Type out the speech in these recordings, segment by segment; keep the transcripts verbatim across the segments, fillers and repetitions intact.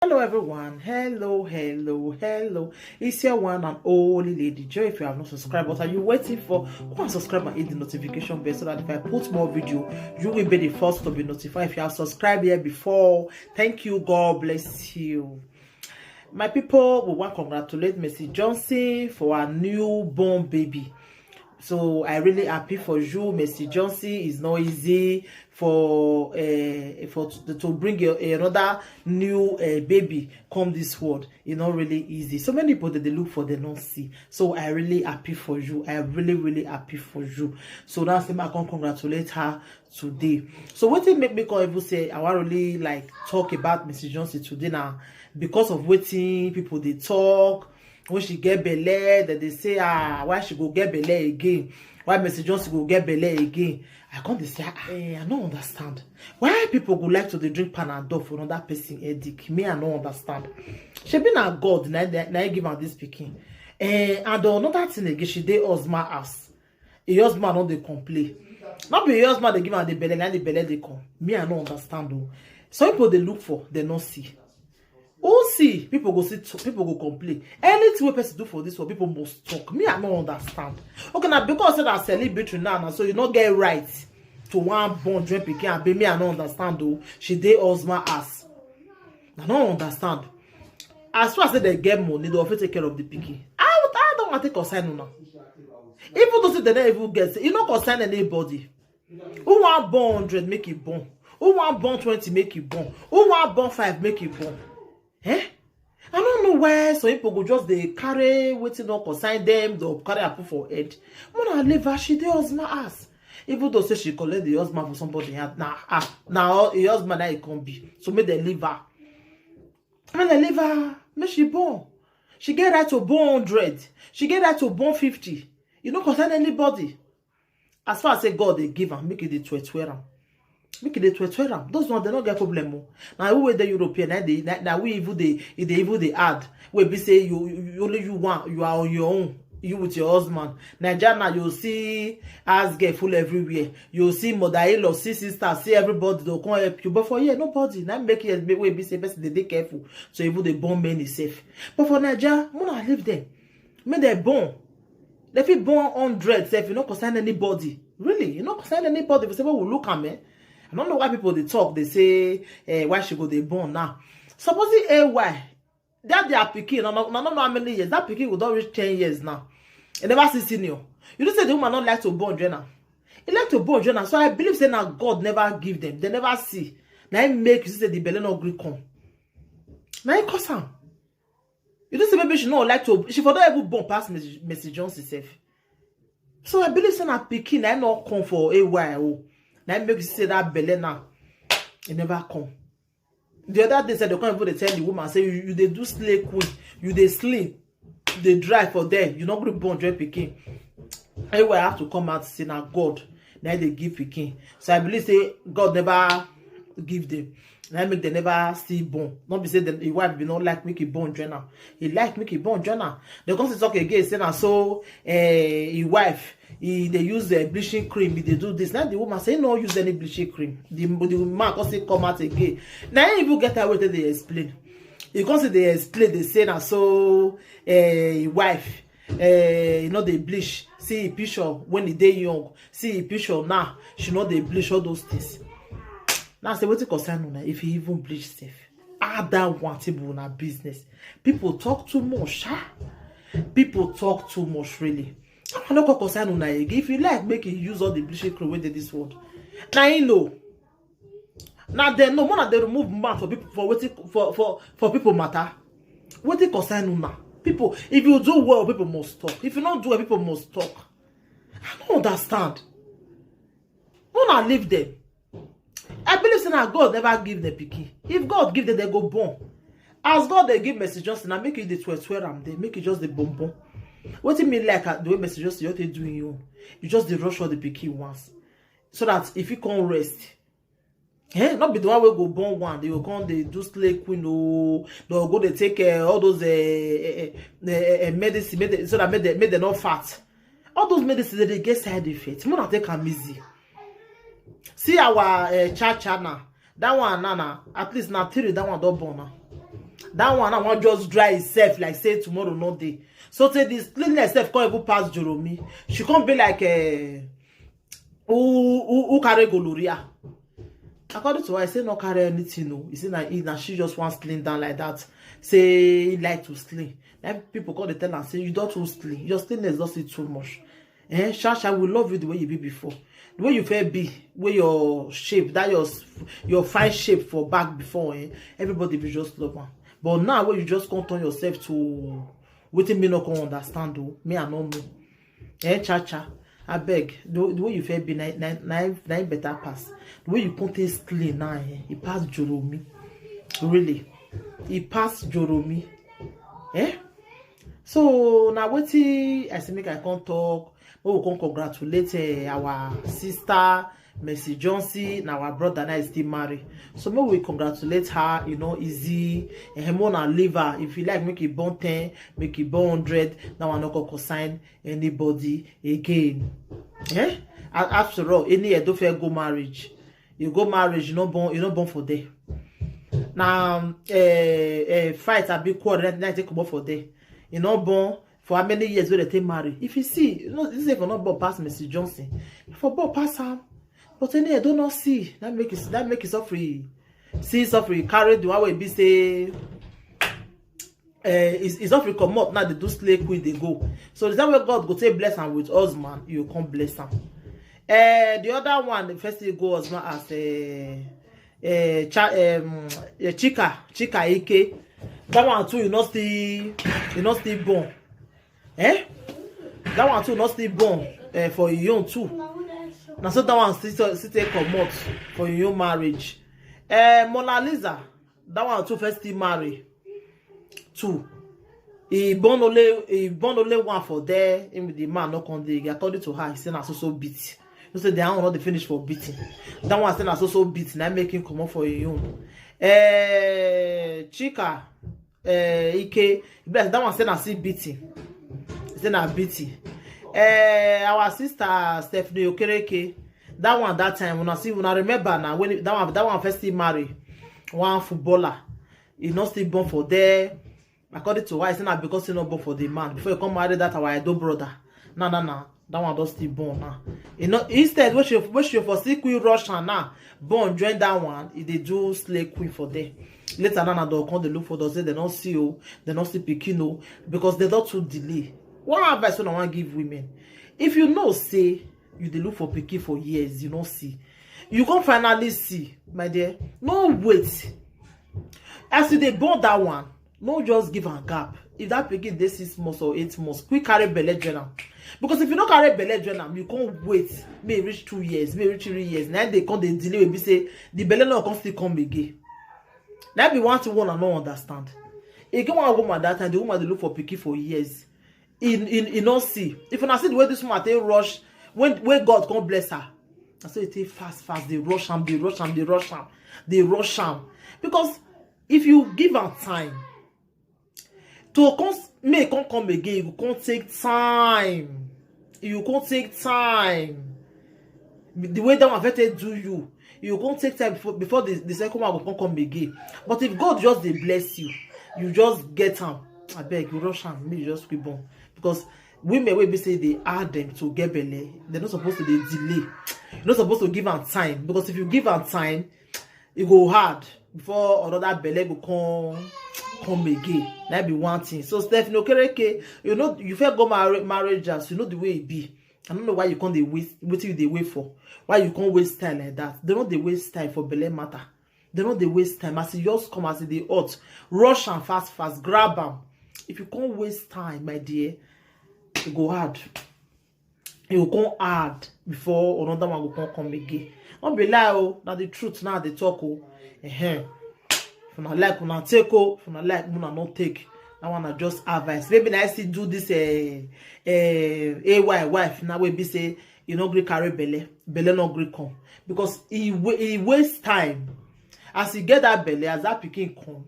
Hello everyone, hello, hello, hello. It's your one and only Lady Joy. If you have not subscribed, what are you waiting for? Go and subscribe and hit the notification bell so that if I put more video, you will be the first to be notified. If you have subscribed here before, thank you, God bless you. My people, we want to congratulate Mercy Johnson for her newborn baby. So I really happy for you, Mercy Johnson. It's not easy for uh, for to, to bring a, another new uh, baby come this world. It's not really easy. So many people that they look for, they don't see. So I really happy for you. I really, really happy for you. So that's why I can congratulate her today. So what it make me come even say I want really like talk about Mercy Johnson today now, because of waiting people they talk. When she get belle, that they say, ah, why she go get belle again? Why Mercy Johnson go get belle again? I come dey say, ah, eh, I no understand. Why people go like to dey drink Panadol for another person headache? Me, I no understand. She be na God, na na give her this pikin. Eh, and another thing again, she dey husband house. Her husband no dey complain. Not be her husband dey give her the belle, na the belle dey come. Me, I no understand though. Some people they look for, they no see. Who see? People go see, people go complain. Anything wey person do for this world, people must talk. Me, I no understand. Okay, now because say that celebrity now, now so you no get right to one born join pikin. Abi me, I no understand though. She dey husband ass. I no understand. As far as say they get money, they fit take care of the pikin. I would, I don't want to take concern una. Even though say they don't even get, you no concern anybody. Who want born hundred make it born? Who want born twenty make it born? Who want born five make it born? Eh? I don't know why some people go just they carry waiting no concern them, they'll carry a put for head. When I leave her, she dey husband ass. Even though say she collect the husband for somebody hand, now ah, now her husband that it can be. So make they leave her. Make they leave her. Make she born. She get right to born hundred. She get right to born fifty. You no concern anybody. As far as say God they give am, make it the twelve twelve am. Make it the twelve twelve am. Those ones they no get problem. Oh. Now who wey dey European? Now they now, now we even they if they even they add. We be say you, you only you one. You are on your own. You with your husband. Nigeria now you see as girl full everywhere. You see mother-in-law, see sister, see everybody they come help you. But for here nobody. Now make it make we be say person they dey careful. So even they born many safe. But for Nigeria, muna leave them. Make they born. They fit born hundred sef, you no concern anybody. Really, you no concern anybody. If you say, "Well, we look am, eh." I don't know why people they talk. They say, eh, why she go they born now. Supposing A Y, that they are picking. I don't, I don't know how many years. That picking will not reach ten years now. He never see senior. You know say the woman not like to born join am. He like to born join am. So I believe say now God never give them. They never see. Now he make you say the belly not gree come. Now he cause am. You know say maybe she no like to. She for not even born past Mercy Johnson sef. So I believe say na pikin na no come for A Y O. Na make you say that belle now. It never come. The other day said they come even dey tell the woman say you, you dey do slay queen, you dey slim, you dey dry for there. You no gree born join pikin. A Y have to come out say na God na dey give pikin. So I believe say God never give them. Na make they never still born. Not be say the wife be not like make he born join am. He like make he born join am. They come to talk again say na so eh, his wife he dey use uh, bleaching cream. He dey do this. Now the woman say he no use any bleaching cream. The the man come say come out again. Now he even get away till they explain. He come say they explain. They say na so uh, his wife uh, you know they bleach. See his picture when he dey young. See his picture now. She know they bleach all those things. Now say wetin concern una if he even bleach sef. Add that one table una business. People talk too much, sha. People talk too much really. I no go concern una again. If you like, make you use all the bleaching cream wey dey this world. Na him know. Na dem know. More na dey remove mouth for people for wetin for for for people matter. Wetin concern una? People, if you do well, people must talk. If you no do well, people must talk. I no understand. Una leave them. I believe say na God never give them pikin. If God give them, they go born. As God they give Mercy Johnson, I make you the twelve twelve am there, make you just the born born. Wetin me like uh, the way Mercy Johnson you take do you, you just the rush all the pikin once, so that if you can't rest, eh, not be the one wey go born one, they go come they do slay queen oh, they go they take uh, all those uh, uh, uh, uh, medicine, make they, so that make they make they not fat. All those medicines they get side effects. More take am easy. See our uh, cha cha now. That one now, now at least now three that one don't born now. That one, I want just dry itself like say tomorrow no day. So say this cleanliness self can't even pass Joromi. She can't be like a who who, who carry gonorrhea. According to her, I say no carry anything. No, you see now, he, now she just wants slim down like that. Say he like to slim. Then people call the tell and say you don't too slim. Your slimness does it too much. Eh, Shasha, we love you the way you be before. The way you fair be, where your shape, that your s- your fine shape for back before, eh? Everybody be just love one. But now where you just can't turn yourself to waiting me not can understand though. Me I no know. Eh, Cha Cha, I beg. The, the way you fair be, na na na na better pass. The way you can't taste clean now, eh? It pass Joromi. Really, it pass Joromi. Eh? So now what I say make I come talk. We will come congratulate eh, our sister Mercy Johnson and our brother now is still married. So make we congratulate her, you know, easy. And Mona leave her. If you like, make it born ten, make it born hundred. Now I no go consign anybody again. Eh? A- After all, any Edo fair go marriage. You go marriage, you no born, you no born for there. Now, uh, uh, fight a big quarrel, that take come for there. You no born for how many years will they take marry? If you see, you know, this is for not born pass Mercy Johnson. For born pass her. But any I don't not see. That make it that make it suffering. See suffering, carry the one way be say uh, is is suffering come up now they do slay queen they go. So is that where God go take bless am with husband, you come bless am. Uh, the other one, the first thing go husband as a uh, cha, um, uh, Chika, Chika Ike. That one too, you not still, you not still born. Eh? That one too not still born uh, for your own too. Now so that one still still take comot for your own marriage. Uh, Mona Lisa, that one too first still marry too. He born only he born only one for there. Him the man no come dey again. According to her, he say na so so beat. You say the one not the finish for beating. That one say na so so beat. Now make him comot for your own. Eh, Chika, eh, Ike, bless that one say na see beating. Say na beating. Eh, our sister Stephanie Okereke, that one that time when I see when I remember now when that one that one first still marry one footballer, he not still born for there. According to why, say na because he not born for the man before he come marry that our Edo brother. Na na na, that one don still born now. You know, instead when she when she for still queen rush her now, born join that one, e dey do slay queen for there. Later now, na dem come dey look for dem say dem no see o, dem no see pikin o, because dem don too delay. One advice wey I wan give women, if you know say you dey look for pikin for years, you no see, you come finally see, my dear, no wait. As you dey born that one, no just give am gap. If that pikin dey six months or eight months, quick carry belle join am. Because if you no carry belle join am, you come wait, may e reach two years, may e reach three years. Now they come dey delay, we be say the belle no come still come again. That be one thing one I no understand. E get one woman that time, the woman dey look for pikin for years. E e e no see. If una see the way this woman take rush, when when God come bless her, I say e take fast fast, dey rush am, dey rush am, dey rush am, dey rush am. Because if you give am time to come s- make e come come again, e go come take time. E go come take time. The way that one fit take do you, e go come take time before before the the second one go come come again. But if God just dey bless you, you just get am. Abeg, you rush am, make you just quick born. Because women wey be say dey hard dem to get belle, dem no suppose to dey delay. You no suppose to give am time, because if you give am time, e go hard before another belle go come come again. That be one thing. So Stephanie Okereke, you know you fit go marry marriage as you know the way e be. I don't know why you can't dey waste wetin you dey wait for. Why you can't waste time like that? They no dey waste time for belle matter. They no dey waste time. As e just come, as e dey hot, rush am fast fast, grab am. If you can't waste time, my dear, e go hard. E go come hard before another one go come come again. No be lie o, na the truth now I dey talk o. Ehen. If una like, una take o. If una like, una no take. That one na just advice. Maybe na I still do this eh, eh, A Y wife now wey be say e no gree carry belle, belle no gree come. Because e wa- e waste time. As e get that belle, as that pikin come,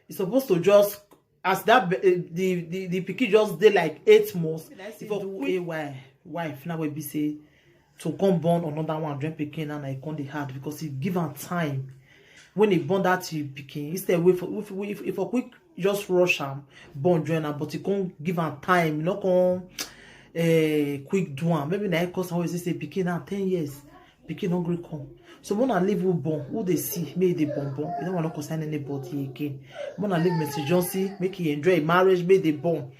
e suppose to just as that be- eh, the the the pikin just dey like eight months. Did I say for do quick A Y wife now wey be say to come born another one join pikin and I come dey hard because e give am time. When he born that you pikin, instead wait for, if, if, if for quick, just rush am, born join am, but he can't give am time, you know, can't uh, quick do am. Maybe na cause how is say pikin now ten years, pikin no gree come. So when I leave who born, who they see, may they born born. You don't want to concern anybody again. When I leave Mister Johnson, make he enjoy marriage, may they born.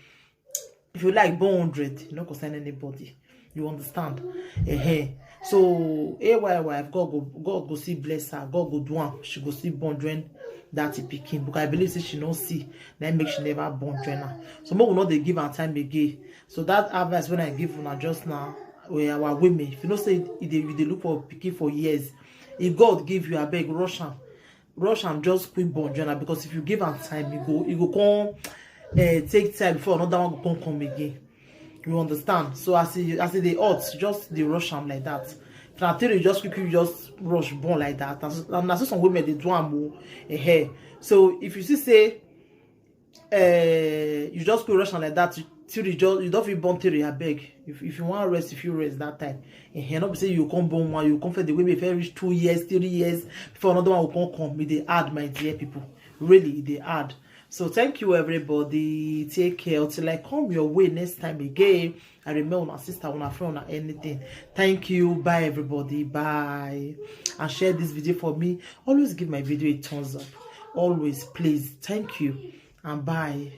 If you like born hundred, you no concern anybody. You understand? Uh-huh. So A Y wife, God go, God go see bless her. God go do am. She go see born join that pikin. Because I believe say she no see. That make she never born join her. So more will not they give her time again. So that advice when I give una just now, where our women, if you know say if they, if they look for pikin for years, if God give you a beg, rush am. Rush am, just quick born join am, because if you give am time, you go, you go come uh, take time before another one go come come again. You understand? So as e as e dey hot, just dey rush am like that. If na three, just quickly just rush born like that. And na so some women dey do am o. Eh. So if you see say uh, you just go rush am like that, you- till you just you don't feel born till you abeg. If, if you want rest, if you rest that time, and not be say you come born one, you come for the way before reach two years, three years before another one will come come. It dey hard, my dear people. Really, it dey hard. So thank you, everybody. Take care until I come your way next time again. I remember una sister, una friend, una anything. Thank you. Bye, everybody. Bye. And share this video for me. Always give my video a thumbs up. Always, please. Thank you. And bye.